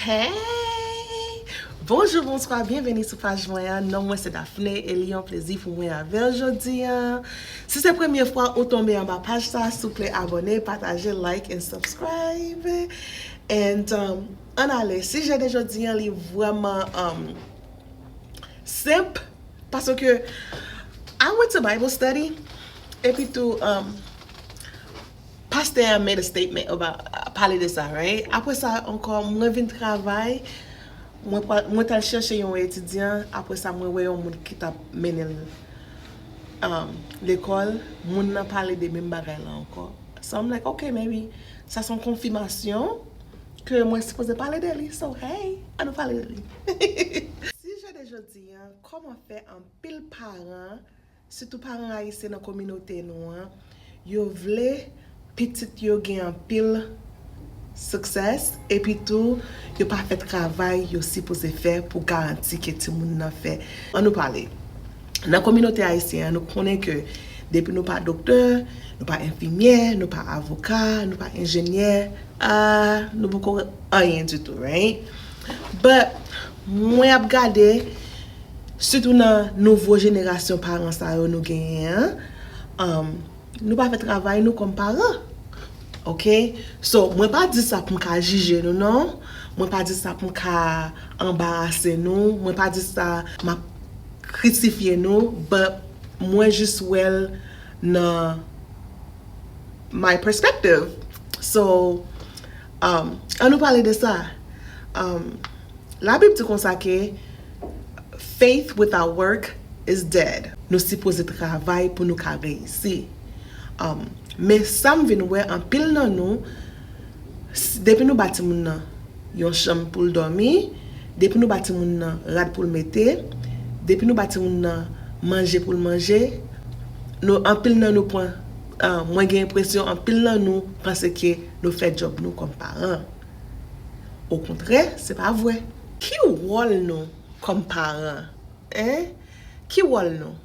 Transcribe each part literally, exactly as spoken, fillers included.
Hey! Bonjou, bonswa, byenveni sou paj mwen an. Non mwen se Daphné e li yon plezi pou mwen avè w jodi an. Si se premye fwa ou tonbe anba paj sa, souple abòne, pataje, like and subscribe. And um, ann ale, sijè de jodi an li vrèman um, senp. Paske I went to Bible study epi tou um, pastè a made a statement about uh, pale de sa, right? Apre sa ankò mwen vin travay, mwen pral- mwen t al chèche yon etidyan, apre sa mwen wè yon moun ki t ap mennen l um, lekòl, moun nan pale de menm bagay la ankò. So I'm like, okay, maybe sa se yon konfimasyon ke mwen sipoze pale de li. So hey, ann nou pale de li. Sijè de jodi an, kòman fè anpil paran, sitou paran ayisyen nan kominote nou an, yo vle pitit yo gen anpil success epi tou yo pa fè travay yo sipoze fè pou garanti ke timoun nan fè. Ann nou pale. Nan kominote ayisyen an, nou konnen ke depi nou pa doktè, nou pa enfimyè, nou pa avoka, nou pa enjenyè, ah, nou poko anyen ditou, right? But mwen ap gade, sitou nan nouvo jenerasyon paran sa yo nou genyen an, um, nou pa fè travay nou kòm paran. Ok? So, mwen pa di sa pou m ka jije nou, non. Mwen pa di sa pou m ka anbarase nou. Mwen pa di sa m ap kritifye nou. But mwen jis wè l nan my perspective. So, um, ann nou pale de sa. Um, Labib di konsa ke faith without work is dead. Nou sipoze travay pou nou ka reyisi. Um, men sa m vin wè anpil nan nou, s- depi nou ba timoun nan yon chanm pou l dòmi, depi nou ba timoun nan rad pou l mete, depi nou ba timoun nan manje pou l manje, nou anpil nan nou pran uh, mwen gen enpresyon anpil nan nou panse ke nou fè djòb nou kòm paran. Okontrè, se pa vre. Ki wòl nou kòm paran? Hein? Ki wòl nou?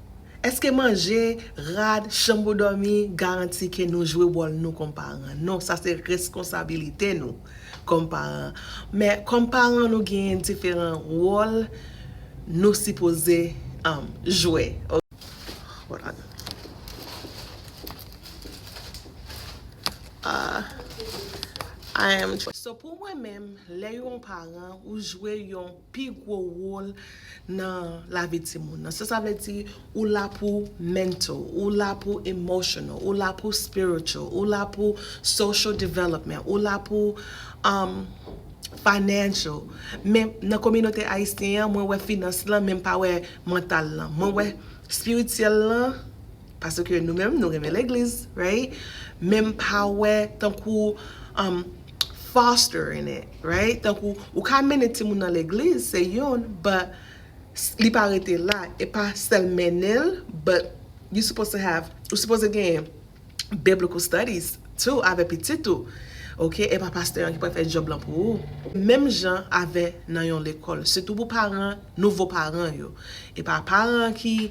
Èske manje, rad, chanm pou dòmi garanti ke nou jwe wòl nou kòm paran? Non, sa se responsabilite nou kòm paran. Men kòm paran nou genyen diferan wòl nou sipoze um, jwe. Hold on. Uh, I am. So pou mwen menm, lè yon paran ou jwe yon pi gwo wòl nan lavi timoun nan. Sa sa vle di ou la pou mental, ou la pou emotional, ou la pou spiritual, ou la pou social development, ou la pou um, financial. Men nan kominote ayisyen an, mwen wè finans lan, men m pa wè mantal lan. Mwen wè spirityèl lan, paske nou menm nou renmen legliz, right? Men m pa wè tankou um, fostering it, right? Tankou ou ka mennen timoun nan legliz, se youn, but li pa rete la, e pa sèl mennen l, but you supposed to have, ou sipoze genyen biblical studies too avè pitit ou. Ok, e pa pastè an ki pral fè djòb lan pou ou. Menm jan avè nan yon lekòl, sitou pou paran, nouvo paran yo. E pa paran ki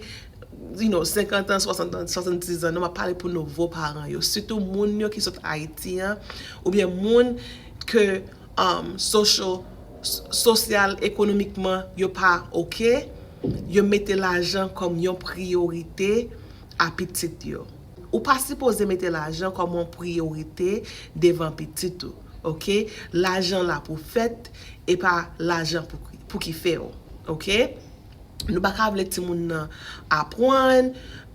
you know, senkant an, swasant an, swasanndiz an, non, m ap pale pou nouvo paran yo. Sitou moun yo ki sot Ayiti an, oubyen moun ke um, social, sosyal, ekonomikman, yo pa ok, yo mete lajan kòm yon priyorite a pitit yo. Ou pa sipoze mete lajan kòm yon priyorite devan pitit ou, ok? Lajan la pou fèt, e pa lajan pou, pou ki fè w, ok? Nou pa ka vle timoun nan aprann,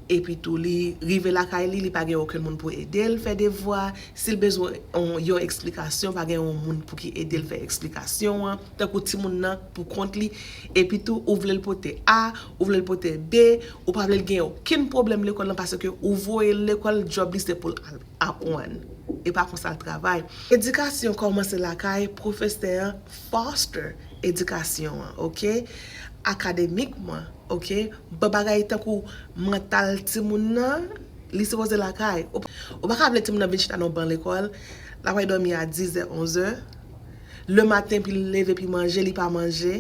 epi tou li rive lakay li, li pa gen okenn moun pou ede l fè devwa. Si l bezwen yon, yon eksplikasyon, pa gen yon moun pou ki ede l fè eksplikasyon an. Tankou timoun nan pou kont li, epi tou ou vle l pote A, ou vle l pote B, ou pa vle l gen okenn pwoblèm lekòl lan paske ou voye l lekòl, djòb li se pou l al aprann. E pa konsa l travay. Edikasyon kòmanse lakay, pwofesè an foster edikasyon an, ok? Akademikman, ok? Ban bagay tankou mantal timoun nan, li sipoze lakay. Ou, ou pa ka vle timoun nan vin chita nan yon ban lekòl, l ap al dòmi a dizè, onzè. Le maten, pi l leve, pi manje, li pa manje.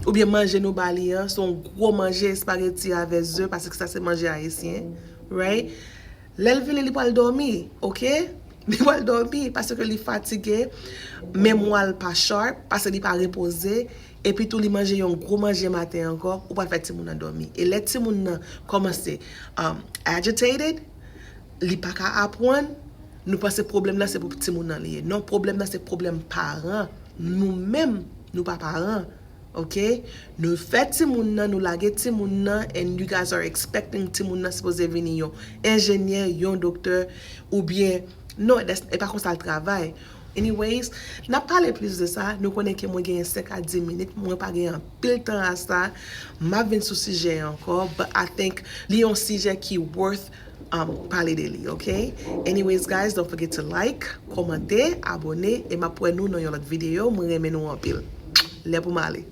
Oubyen manje nou ba li an, se yon gwo manje, espageti avè ze, paske sa se manje ayisyen, right? Lè l vini, li pral dòmi, ok? Li pral dòmi paske li fatige, memwa l pa sharp, paske li pa repoze, epi tou li manje yon gwo manje maten ankò, ou pral fè timoun nan dòmi. E lè timoun nan kòmanse um, agitated, li pa ka aprann, nou panse pwoblèm nan se pou timoun nan li ye. Non, pwoblèm nan se pwoblèm paran. Nou menm, nou pa paran. Ok? Nou fè timoun nan, nou lage timoun nan, and you guys are expecting timoun nan sipoze vini yon enjenyè, yon doktè, oubyen, non, e pa konsa l travay. Anyways, n ap pale plis de sa. Nou konnen ke mwen genyen senk a dis minit. Mwen pa genyen anpil tan a sa. M ap vin sou sijè a ankò. But I think li yon sijè ki worth um, pale de li, ok? Anyways, guys, don't forget to like, kòmante, abone, e m ap wè nou nan yon lòt videyo. Mwen renmen nou anpil. Lè pou m ale.